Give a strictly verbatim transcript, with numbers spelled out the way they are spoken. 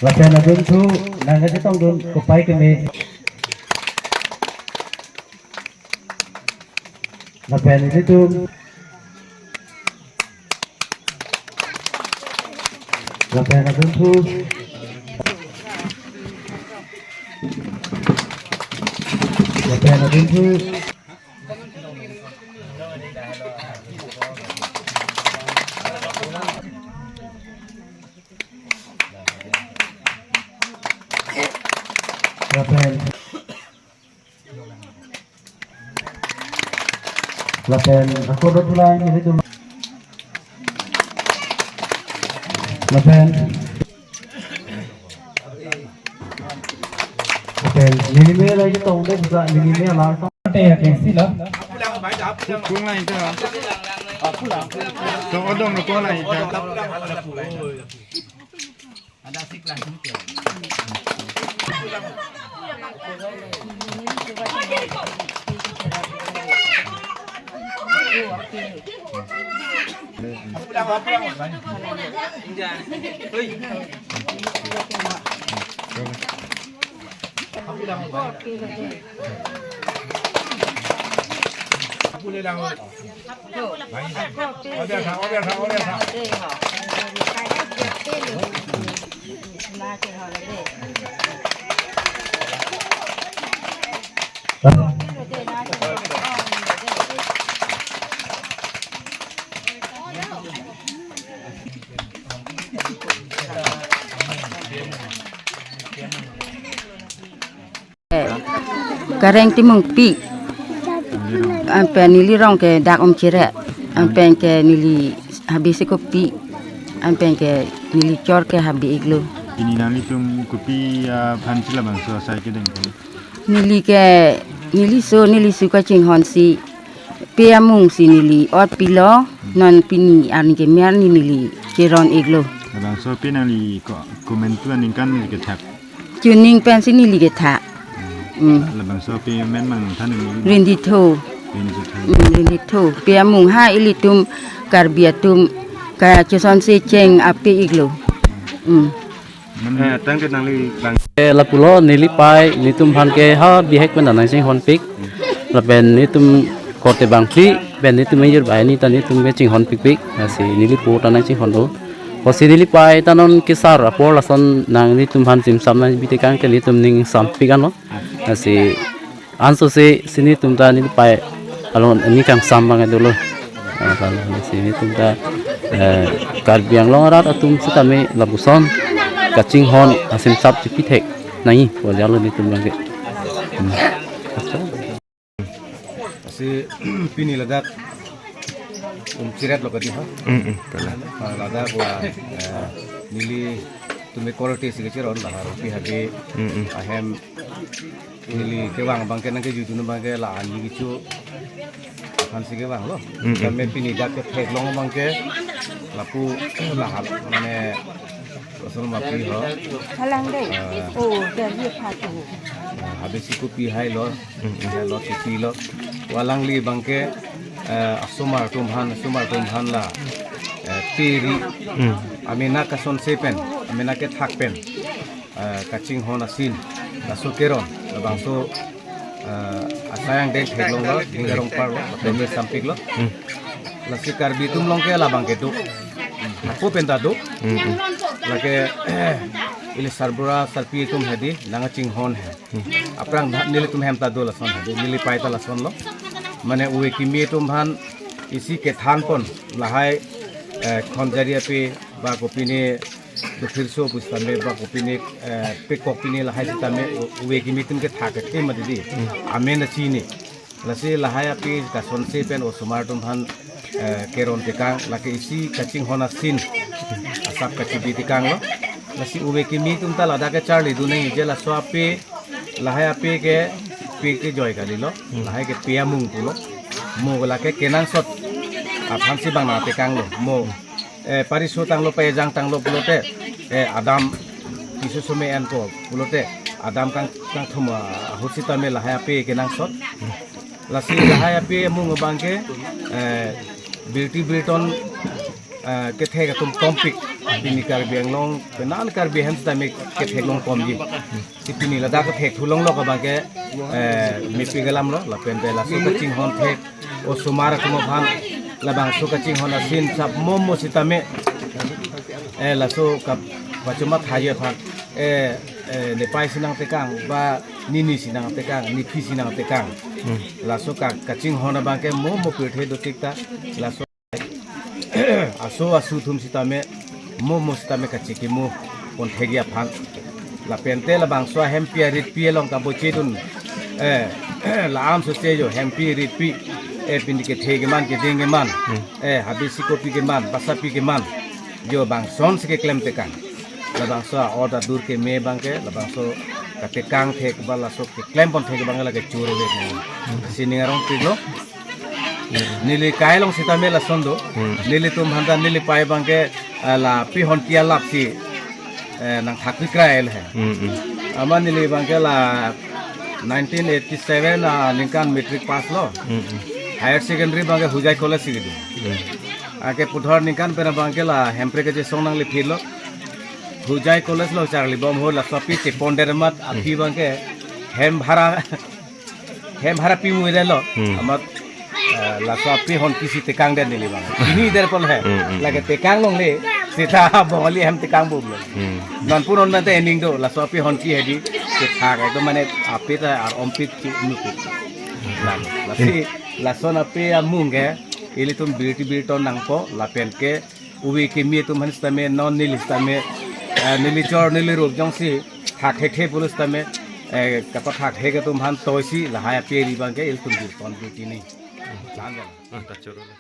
Lapen adunthu nangkachetongdun kopai keme. Lapen ilitum. Lapen adunthu. Lapen adunthu. Lapen. Lapen ako dot line ini tuh. Lapen. Lapen. Neli me lagi tong deh juga neli me alar tong. Te ya ke sila. Kung lain ta. Tong odong kung lain ta. Kareng Timungpi. Anpen neli rong ke dak Umchire. Anpen ke neli habe si kopi. Anpen ke neli chor ke habe iglo. Pini nanglitum kopi aphan si labangso asai kedeng pen? Neli ke, neli so, neli so kachinghon si pe amung si neli ot pilo, non pini arni kemer ni neli cheron iglo. Labangso pe nangli ko-, komantu aningkan neli kethak? Chuning pensi neli kethak. Hmm. Labangso pe men mang than neli? Rinditho. Rinditho. Hmm, Rinditho. Pe amung ha ilitum Karbi atum kachesonse cheng ape iglo. Hmm. Eh, tangte nangli bang. Eh, lapulo neli pai, netum aphan ke ha bihek pen nangchinghonpik. Lapen netum korte bangphli, pen netum ingjir banghini ta netum ke chinghonpikpik. Lasi neli po ta nangchinghon do. Pusi neli pai ta non kesar apor lason nang netum aphan simsam nangbi tekang ke netum ning sampik anlo. Lasi ansose si netum ta neli pai along neli kangsam abang dolo. Ah, lalu si netum ta, eh, Karbi Anglong arat atum sitame lapuson kachinghon asimsap chipi thek nangji pu ajalo netum abang ke. Hmm. Lasi pini ladak Umchiret lo kadi ha. Mm, mm, pala. Ah, ladak la, eh, nelitum ke korte si kecheron la Ropi Habe. Mm, mm. Ahem neli kevang abang ke nangkejutdun abang ke la-an ni kecho aphan si kevanglo. Mm, mm. Kami pini dak ketheklong abang ke lapu lahap mane kosong mapi ho. Halang dei. Ah. Oh, dari apa tu? Ah, habe si kopi hailo. Mm, mm. Hailo kopi lo. Alangli abang ke, eh, asomar atum aphan, asomar atum aphan la, eh, pe ri. Mm. Amena kasonse pen, amena kethak pen. Eh, kachinghon asin, laso keron, labangso, eh, asai angdeng theklonglo, ning arong parlo, lapen me sampiklo. Hmm. Lasi Karbi atum along ke labang kedo. Ako pen ta do. Hmm, hmm. Lake, ili sarbura, sarpi atum hedi, nangkachinghon he. Hmm. Aphrang nelitum hem ta do lason hedi, neli pai ta lasonlo. Mane ove kimi atum aphan isi kethan pon, lahai, eh, khonjari ape, ba kopine, dophirso pusitame ba kopine, eh, pekok pine lahai sitame o-, ove kimi atum kethak ke tema didi. Hmm. Amen na chini. Lasi lahai ape kasonse pen osomar atum aphan, eh, keron tekang, lake isi kachinghon asin asap kachibi tekanglo. Lasi ove kimi atum ta ladak kecharlidun nangji, laso ape lahai ape ke pe kejoi kalilo, lahai ke pe amung pulo. Mo lake kenangsot aphan si abang nangtekanglo. Mo, eh, pariso tanglo, pejang tanglo pulote, eh, adam piso some enpo pulote, adam kang, kangthom ahut sitame lahai ape kenangsot. Lasi lahai ape amung abang ke, eh, birti birton, eh, kethek atum tompik. Pini Karbi Anglong, penan Karbi ahem sitame ketheklong komji. Si pini ladak kethek thulong lo abangke, eh, mepik alam lo, lapen te laso kachinghon thek, osomar atum aphan, labangso kachinghon asin sap mo mo sitame, eh, laso kap-, pachuma thaji aphan, eh, eh, nepai si nangtekang, ba nini si nangtekang, nephi si nangtekang. Hmm. Laso ka-, kachinghon abangke mo mo pirthe dotik ta, laso aso asu atum sitame, mo mo sitame kachikimo pon thekji aphan. Lapen te labangso ahempi aritpi along kabochedun, eh, la-an sose jo hempi ritpi, eh, pini kethe keman, keding keman, hmm, eh, habisi kopi keman, basapi keman, jo bangson si keklem tekang. Labangso a-order dur keme abangke, labangso katekang thek ba laso keklem pon thek abangke lake churu le. Sining arong pik lo. Neli kai along sitame lason do. Hmm. Nelitum aphan ta neli pai abangke, ah, la pihon tia lap si, eh, nangthak pikrai le he. Hmm, hmm. Amat neli abangke la nineteen eighty-seven, ah, ningkan matric pass lo. Hmm, hmm. Higher secondary abangke Hojai College si kedo. Hmm. Anke puthot ningkan pen abangke la Hemprek kachesong nangle phir lo. Hojai College lo charli bom ho, laso api chepon der amat api, hmm, abangke hem bhara hem bhara pimu der lo. Hmm. Amat, eh, laso api honki si tekang der neli abang. Ini der pon he. Hmm, hmm, lake hmm, tekang longle, seta Bongali hem tekang bomlo. Hmm. Non pun non mate ening do, laso api honki hedi, seta kaito mane api ta ar ompit ki nupit. Lalu, lasi, lason api amung ke, ilitum birti birton nangpo, lapen ke, ubi kimi atum aphan sitame, non neli sitame, eh, neli chor, neli rup jongsi, thak thekthe pulo sitame, eh, kapathak thek atum aphan toisi, lahai api ri abangke, ilitum birton birti ni. Lang lang. Ah, ta choro le.